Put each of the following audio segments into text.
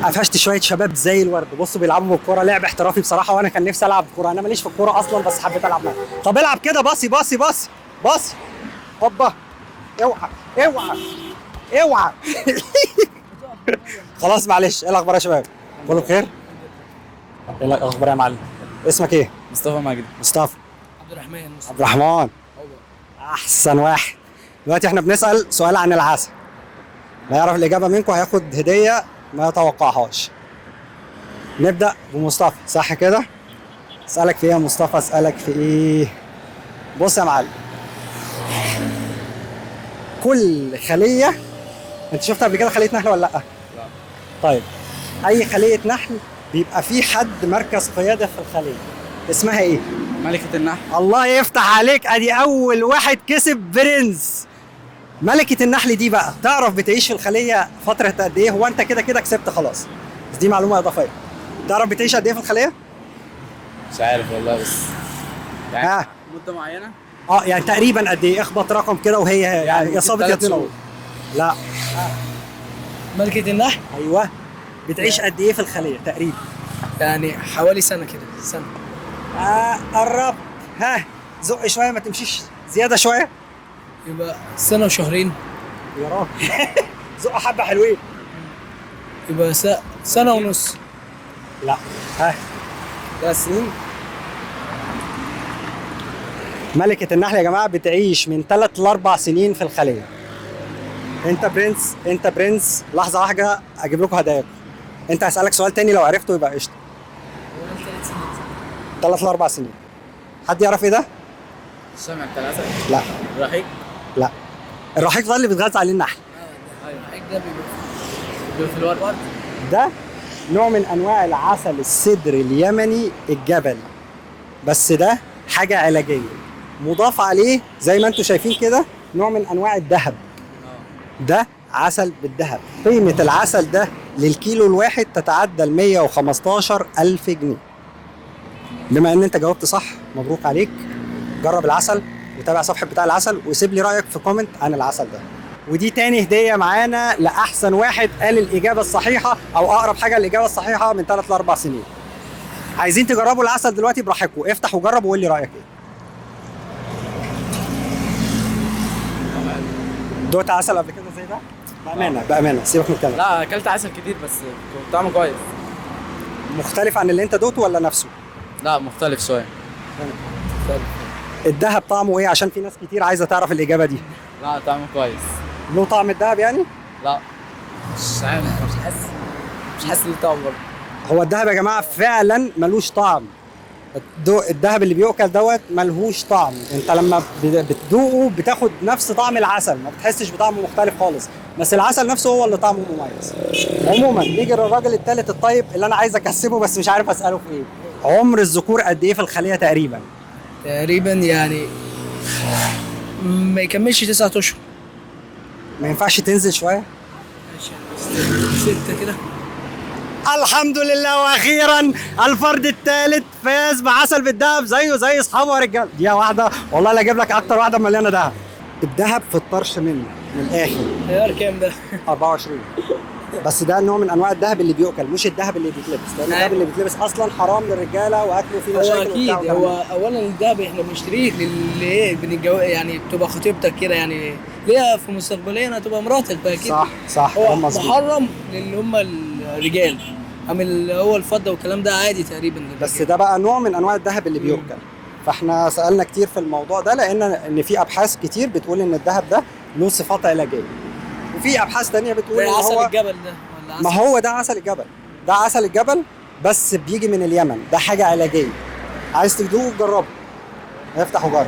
قفشت شوية شباب زي الورد، بصوا بيلعبوا بالكورة لعب احترافي بصراحه، وانا كان نفسي العب كورة، انا ماليش في الكورة اصلا بس حبيت العب معاهم. طب العب كده، باصي باصي باصي باصي، هوبا، اوعى اوعى اوعى. خلاص معلش. ايه الاخبار يا شباب؟ كله بخير؟ ايه الاخبار يا معلم؟ اسمك ايه؟ مصطفى مجدي. مصطفى. عبد الرحمن. مصطفى. عبد الرحمن، احسن واحد. دلوقتي احنا بنسال سؤال عن العسل، لا يعرف الاجابة منكم هياخد هديه ما يتوقعهاش. نبدا بمصطفى صح كده؟ اسالك في ايه يا مصطفى؟ اسالك في ايه؟ بص يا معلم، كل خليه، انت شفت قبل كده خليه نحل ولا لا؟ لا. طيب اي خليه نحل بيبقى في حد مركز قيادة في الخلية، اسمها ايه؟ ملكة النحل. الله يفتح عليك، ادي اول واحد كسب برنس. ملكة النحل دي بقى تعرف بتعيش في الخلية فترة قد ايه؟ هو انت كده كده كسبت خلاص، بس دي معلومة إضافية. تعرف بتعيش قد ايه في الخلية؟ مش عارف والله، بس يعني ها مدة معينة. اه يعني تقريبا قد ايه؟ اخبط رقم كده وهي يعني يا ممكن صابت يا تلات اتنين. شهور. لا. ملكة النحل. ايوه، بتعيش قد ايه في الخلية تقريبا؟ يعني حوالي سنة كده، سنة. قربت، ها زق شوية، ما تمشيش زيادة شوية. يبقى سنة وشهرين. يا راجل زق حبة حلوين. يبقى سنة ونص. لا. ها 3 سنين. ملكة النحل يا جماعة بتعيش من 3 ل 4 سنين في الخلية. انت برنس، انت برنس، لحظة واحدة اجيب لكم هداياكم. انت هسألك سؤال تاني لو عرفته يبقى قشطة. 3 ل 4 سنين. حد يعرف ايه ده؟ الشمع بتاع العسل. لا. رحيق. لا، الرحيق ده اللي بيتغذى عليه النحل. ايوه ده بيبقى في الورد. ده نوع من انواع العسل السدر اليمني الجبلي، بس ده حاجة علاجية مضاف عليه زي ما انتم شايفين كده نوع من انواع الذهب. ده عسل بالذهب. قيمة العسل ده للكيلو الواحد تتعدى ال 115 ألف جنيه. بما ان انت جاوبت صح مبروك عليك. جرب العسل وتابع صفحة بتاع العسل وسيب لي رأيك في comment عن العسل ده. ودي تاني هدية معانا لأحسن واحد قال الإجابة الصحيحة أو أقرب حاجة للإجابة الصحيحة من 3 ل 4 سنين. عايزين تجربوا العسل دلوقتي براحتكم، افتح وجرب وقول لي رأيك إيه. دوت عسل قبل كده زي ده؟ بأمانة بأمانة سيبك من الكلام. لا اكلت عسل كتير بس طعمه كويس. مختلف عن اللي انت دوته ولا نفسه؟ لا مختلف شوية. الذهب طعمه ايه؟ عشان في ناس كتير عايزة تعرف الإجابة دي. لا طعمه كويس. له طعم الذهب يعني؟ لا مش عارف، مش حاسس ليه طعم برضه. هو الذهب يا جماعة فعلا ملوش طعم. الذهب اللي بيؤكل دوت ملهوش طعم، انت لما بتدوقه بتاخد نفس طعم العسل، ما بتحسش بطعم مختلف خالص، بس العسل نفسه هو اللي طعمه مميز. عموما نيجي للراجل الثالث الطيب اللي انا عايز اكسبه بس مش عارف اساله في ايه. عمر الذكور قد ايه في الخلية تقريبا؟ تقريبا يعني ما يكملش 9 اشهر. ما ينفعش تنزل شوية؟ ماشي، 6 كده. الحمد لله، واخيرا الفرد الثالث فاز بعسل بالذهب زيه زي اصحابه يا رجاله. دقيقة واحدة والله لا اجيب لك اكتر واحدة مليانة ذهب. الذهب في الطرش منه من الاخر. عيار كام ده؟ 24. بس ده نوع من انواع الذهب اللي بيؤكل، مش الذهب اللي بيتلبس، لان الذهب اللي بيتلبس اصلا حرام للرجاله واكله فيه هو مشاكل اكيد وبتاع. هو اولا الذهب احنا بنشتريه للي ايه يعني بتبقى خطيبتك كده، يعني ليها في مستقبليا هتبقى مراتك، فاكيد صح صح، هو مظبوط. محرم للي هم الرجال، اما اللي هو الفضة والكلام ده عادي تقريبا للرجال. بس ده بقى نوع من انواع الذهب اللي بيؤكل. فاحنا سالنا كتير في الموضوع ده لان ان في ابحاث كتير بتقول ان الذهب ده له صفات علاجية، وفي ابحاث تانية بتقول زي ان عسل هو الجبل ده ولا عسل ما هو ده عسل الجبل، ده عسل الجبل بس بيجي من اليمن، ده حاجة علاجية. عايز تدوقه جربه، افتح وجرب.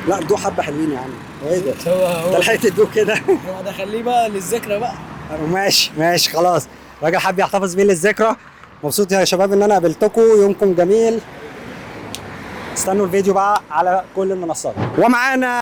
لا دوق حبه حلوين يا عم، هو ايه ده؟ هو ده هو لحقت تدوق كده؟ هو ده خليه بقى للذكرى بقى. ماشي ماشي خلاص، الراجل حب يحتفظ بيه للذكرى. مبسوط يا شباب ان انا قابلتكم، يومكم جميل. استنوا الفيديو بقى على كل المنصات. ومعانا